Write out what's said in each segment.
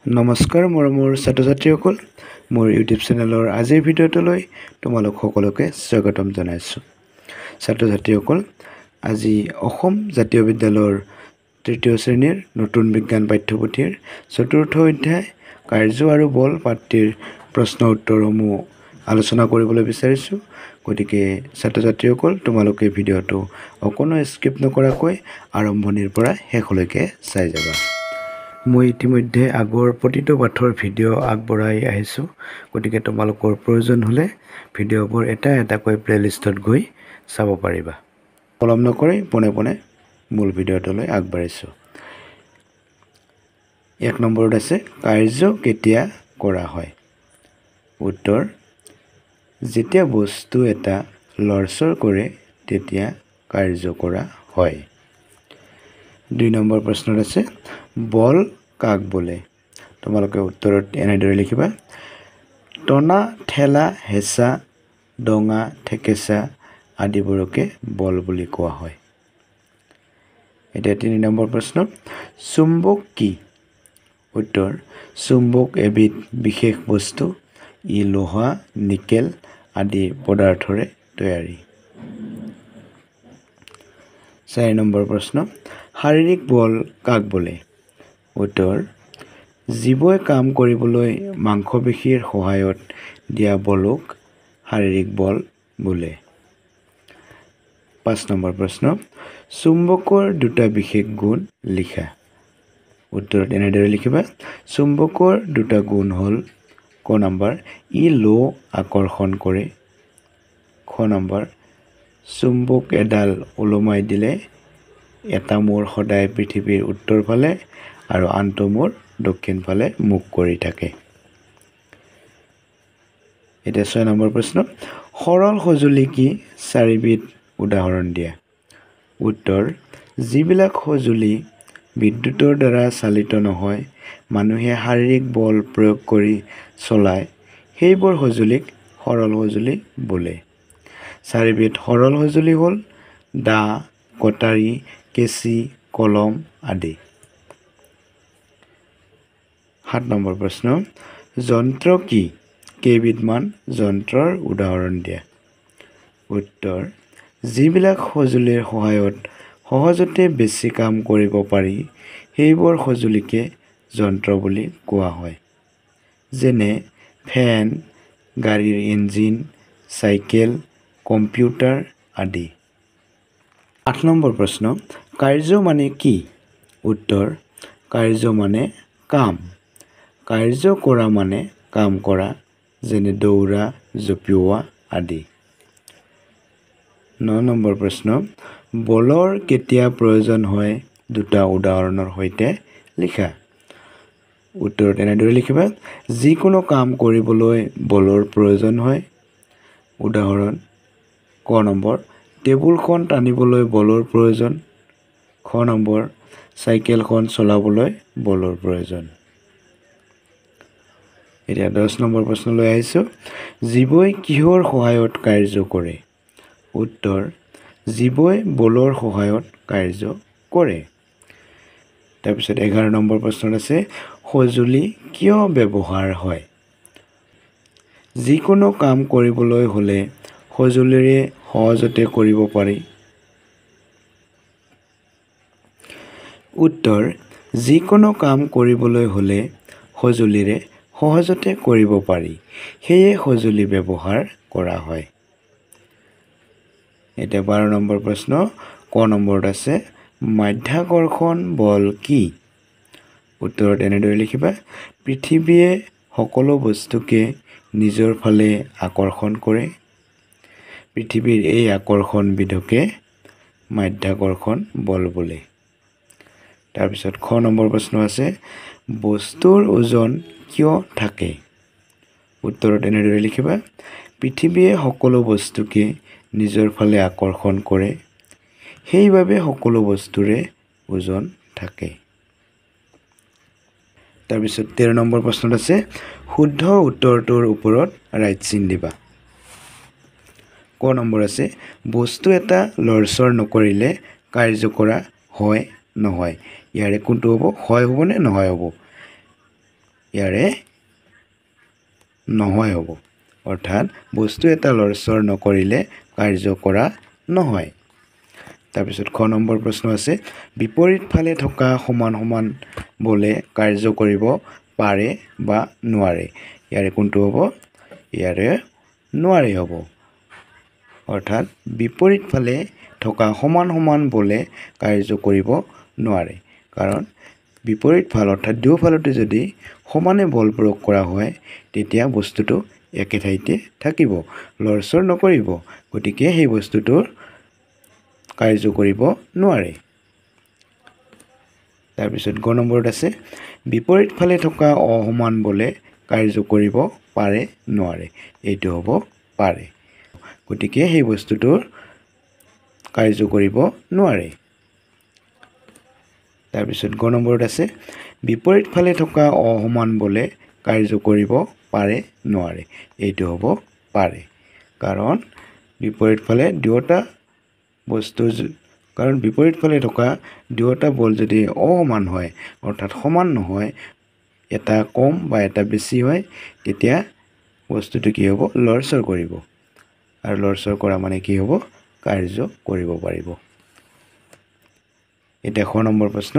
নমস্কাৰ মৰমৰ ছাত্ৰ ছাত্ৰীসকল, মোৰ ইউটিউব চেনেলৰ আজিৰ ভিডিঅ'টোলৈ তোমালোক সকলোকে স্বাগতম জনাইছোঁ। ছাত্ৰ ছাত্ৰীসকল, আজি অসম জাতীয় বিদ্যালয়ৰ তৃতীয় শ্ৰেণীৰ নতুন বিজ্ঞান পাঠ্যপুথিৰ চতুৰ্থ অধ্যায় কাৰ্য আৰু বল পাঠটিৰ প্ৰশ্ন উত্তৰসমূহ আলোচনা কৰিবলৈ বিচাৰিছোঁ। গতিকে ছাত্ৰ ছাত্ৰীসকল, তোমালোকে ভিডিঅ'টো অকণো স্কিপ নকৰাকৈ আৰম্ভণিৰ পৰা শেষলৈকে চাই যাবা। মই ইতিমধ্যে আগৰ প্ৰতিটো পাঠৰ ভিডিঅ' আগবঢ়াই আহিছোঁ, গতিকে তোমালোকৰ প্ৰয়োজন হ'লে ভিডিঅ'বোৰ এটা এটাকৈ প্লে'লিষ্টত গৈ চাব পাৰিবা। পলম নকৰি পোনে পোনে মূল ভিডিঅ'টোলৈ আগবাঢ়িছোঁ। 1 নম্বৰত আছে, কাৰ্য কেতিয়া কৰা হয়? উত্তৰ, যেতিয়া বস্তু এটা লৰচৰ কৰে তেতিয়া কাৰ্য কৰা হয়। 2 নম্বৰ প্ৰশ্নত আছে, বল কাক বোলে? তোমালোকে উত্তৰত এনেদৰে লিখিবা, টনা, ঠেলা, হেঁচা, ডঙা, থেকেচা আদিবোৰকে বল বুলি কোৱা হয়। এতিয়া 3 নম্বৰ প্ৰশ্ন, চুম্বক কি? উত্তৰ, চুম্বক এবিধ বিশেষ বস্তু, ই লোহা, নিকেল আদি পদাৰ্থৰে তৈয়াৰী। 4 নম্বৰ প্ৰশ্ন, শাৰীৰিক বল কাক বোলে? উত্তৰ, জীৱই কাম কৰিবলৈ মাংসপেশীৰ সহায়ত দিয়া বলক শাৰীৰিক বল বোলে। 5 নম্বৰ প্ৰশ্ন, চুম্বকৰ দুটা বিশেষ গুণ লিখা। উত্তৰত এনেদৰে লিখিবা, চুম্বকৰ দুটা গুণ হ'ল, ক নম্বৰ, ই লো আকৰ্ষণ কৰে। খ নম্বৰ, চুম্বক এডাল ওলোমাই দিলে এটা মূৰ সদায় পৃথিৱীৰ উত্তৰ ফালে আৰু আনটো মূৰ দক্ষিণ ফালে মুখ কৰি থাকে। এতিয়া 6 নম্বৰ প্ৰশ্ন, সৰল সঁজুলি কি? চাৰিবিধ উদাহৰণ দিয়া। উত্তৰ, যিবিলাক সঁজুলি বিদ্যুতৰ দ্বাৰা চালিত নহয়, মানুহে শাৰীৰিক বল প্ৰয়োগ কৰি চলায়, সেইবোৰ সঁজুলিক সৰল সঁজুলি বোলে। চাৰিবিধ সৰল সঁজুলি হ'ল দা, কটাৰী, কেঁচি, কলম আদি। 7 নম্বৰ প্ৰশ্ন, যন্ত্ৰ কি? কেইবিধমান যন্ত্ৰৰ উদাহৰণ দিয়া। উত্তৰ, যিবিলাক সঁজুলিৰ সহায়ত সহজতে বেছি কাম কৰিব পাৰি সেইবোৰ সঁজুলিকে যন্ত্ৰ বুলি কোৱা হয়, যেনে ফেন, গাড়ীৰ ইঞ্জিন, চাইকেল, কম্পিউটাৰ আদি। 8 নম্বৰ প্ৰশ্ন, কাৰ্য মানে কি? উত্তৰ, কাৰ্য মানে কাম। কাৰ্য কৰা মানে কাম কৰা, যেনে দৌৰা, জঁপিওৱা আদি। 9 নম্বৰ প্ৰশ্ন, বলৰ কেতিয়া প্ৰয়োজন হয়? দুটা উদাহৰণৰ সৈতে লিখা। উত্তৰত এনেদৰে লিখিবা, যিকোনো কাম কৰিবলৈ বলৰ প্ৰয়োজন হয়। উদাহৰণ, ক নম্বৰ, টেবুলখন টানিবলৈ বলৰ প্ৰয়োজন। খ নম্বৰ, চাইকেলখন চলাবলৈ বলৰ প্ৰয়োজন। এতিয়া 10 নম্বৰ প্ৰশ্নলৈ আহিছোঁ, জীৱই কিহৰ সহায়ত কাৰ্য কৰে? উত্তৰ, জীৱই বলৰ সহায়ত কাৰ্য কৰে। তাৰপিছত 11 নম্বৰ প্ৰশ্নত আছে, সঁজুলি কিয় ব্যৱহাৰ হয়? যিকোনো কাম কৰিবলৈ হ'লে সঁজুলিৰে সহজতে কৰিব পাৰি। উত্তৰ, যিকোনো কাম কৰিবলৈ হ'লে সঁজুলিৰে সহজতে কৰিব পাৰি, সেয়ে সঁজুলি ব্যৱহাৰ কৰা হয়। এতিয়া 12 নম্বৰ প্ৰশ্ন, ক নম্বৰত আছে, মাধ্যাকৰ্ষণ বল কি? উত্তৰত এনেদৰে লিখিবা, পৃথিৱীয়ে সকলো বস্তুকে নিজৰ ফালে আকৰ্ষণ কৰে। পৃথিৱীৰ এই আকৰ্ষণবিধকে মাধ্যাকৰ্ষণ বল বোলে। তাৰপিছত খ নম্বৰ প্ৰশ্ন আছে, বস্তুৰ ওজন কিয় থাকে? উত্তৰত এনেদৰে লিখিবা, পৃথিৱীয়ে সকলো বস্তুকে নিজৰ ফালে আকৰ্ষণ কৰে, সেইবাবে সকলো বস্তুৰে ওজন থাকে। তাৰপিছত 13 নম্বৰ প্ৰশ্নত আছে, শুদ্ধ উত্তৰটোৰ ওপৰত ৰাইট চিন দিবা। ক নম্বৰ আছে, বস্তু এটা লৰচৰ নকৰিলে কাৰ্য কৰা হয় নহয়? ইয়াৰে কোনটো হ'ব? হয় হ'ব নে নহয় হ'ব? ইয়াৰে নহয় হ'ব, অৰ্থাৎ বস্তু এটা লৰচৰ নকৰিলে কাৰ্য কৰা নহয়। তাৰপিছত খ নম্বৰ প্ৰশ্ন আছে, বিপৰীত ফালে থকা সমান সমান বলে কাৰ্য কৰিব পাৰে বা নোৱাৰে। ইয়াৰে কোনটো হ'ব? ইয়াৰে নোৱাৰে হ'ব, অৰ্থাৎ বিপৰীত ফালে থকা সমান সমান বলে কাৰ্য কৰিব নোৱাৰে। কাৰণ বিপৰীত ফাল অৰ্থাৎ দুয়োফালতে যদি সমানে বল প্ৰয়োগ কৰা হয় তেতিয়া বস্তুটো একে ঠাইতে থাকিব, লৰচৰ নকৰিব, গতিকে সেই বস্তুটোৰ কাৰ্য কৰিব নোৱাৰে। তাৰপিছত গ নম্বৰত আছে, বিপৰীত ফালে থকা অসমান বলে কাৰ্য কৰিব পাৰে নোৱাৰে। এইটো হ'ব পাৰে, গতিকে সেই বস্তুটোৰ কাৰ্য কৰিব নোৱাৰে। তাৰপিছত গ নম্বৰত আছে, বিপৰীত ফালে থকা অসমান বলে কাৰ্য কৰিব পাৰে নোৱাৰে। এইটো হ'ব পাৰে, কাৰণ বিপৰীত ফালে দুয়োটা বস্তু, কাৰণ বিপৰীত ফালে থকা দুয়োটা বল যদি অসমান হয়, অৰ্থাৎ সমান নহয়, এটা কম বা এটা বেছি হয়, তেতিয়া বস্তুটো কি হ'ব? লৰচৰ কৰিব, আৰু লৰচৰ কৰা মানে কি হ'ব? কাৰ্য কৰিব পাৰিব। এতিয়া খ নম্বৰ প্ৰশ্ন,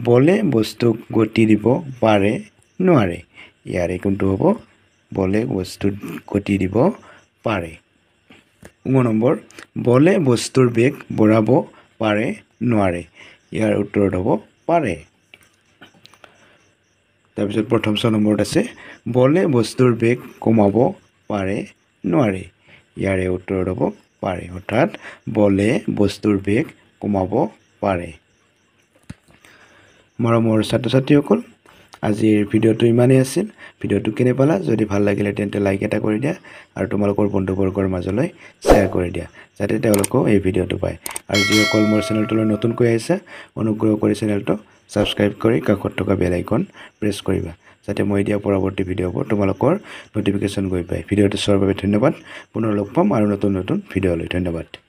বলে বস্তুক গতি দিব পাৰে নোৱাৰে। ইয়াৰে কোনটো হ'ব? বলে বস্তুক গতি দিব পাৰে। ঙ নম্বৰ, বলে বস্তুৰ বেগ বঢ়াব পাৰে নোৱাৰে। ইয়াৰ উত্তৰত হ'ব পাৰে। তাৰপিছত প্ৰথম ছ নম্বৰত আছে, বলে বস্তুৰ বেগ কমাব পাৰে নোৱাৰে। ইয়াৰে উত্তৰত হ'ব পাৰে, অৰ্থাৎ বলে বস্তুৰ বেগ কমাব পাৰে। মৰমৰ ছাত্ৰ ছাত্ৰীসকল, আজিৰ ভিডিঅ'টো ইমানেই আছিল। ভিডিঅ'টো কেনে পালা? যদি ভাল লাগিলে তেন্তে লাইক এটা কৰি দিয়া আৰু তোমালোকৰ বন্ধুবৰ্গৰ মাজলৈ শ্বেয়াৰ কৰি দিয়া, যাতে তেওঁলোকেও এই ভিডিঅ'টো পায়। আৰু যিসকল মোৰ চেনেলটোলৈ নতুনকৈ আহিছে, অনুগ্ৰহ কৰি চেনেলটো ছাবস্ক্ৰাইব কৰি কাষত থকা বেল আইকন প্ৰেছ কৰিবা, যাতে মই দিয়া পৰৱৰ্তী ভিডিঅ'বোৰ তোমালোকৰ ন'টিফিকেশ্যন গৈ পায়। ভিডিঅ'টো চোৱাৰ বাবে ধন্যবাদ। পুনৰ লগ পাম আৰু নতুন নতুন ভিডিঅ'লৈ। ধন্যবাদ।